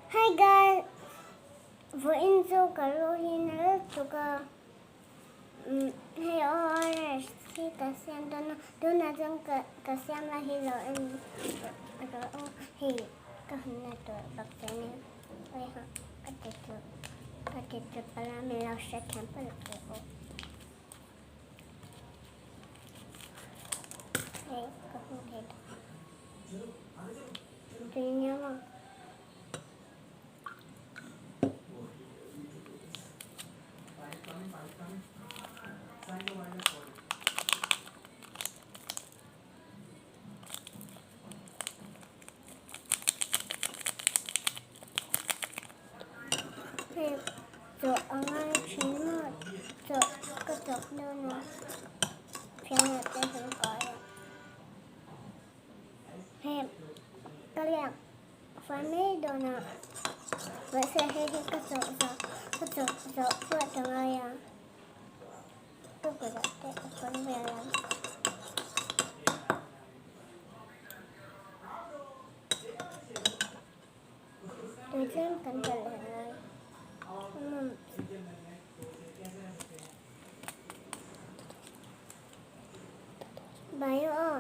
Hi guys, vawiin chu ka lu hi na lutuk a, hei ORS hi ka siam dawn a, tunah chuan ka ka siam lai hi lo en rawh aw, hei ka han la tur bawk che nia, awiha ka ti chu ka ti chu pala min lo hrethiam palh ve aw. Hei ka hmu thei ta. Tui nia maw? Hei chawh a ngai thin maw? Chawh ka chawk dawn a, piano te han kai a. Hei ka liak fai mai dawn a, mahse hei hi ka chawh zawh ka chawh zawh pawh a ngai a, ka kutah te a kawr vel a. Tui tlem kan telh leh ngai. Bye aw.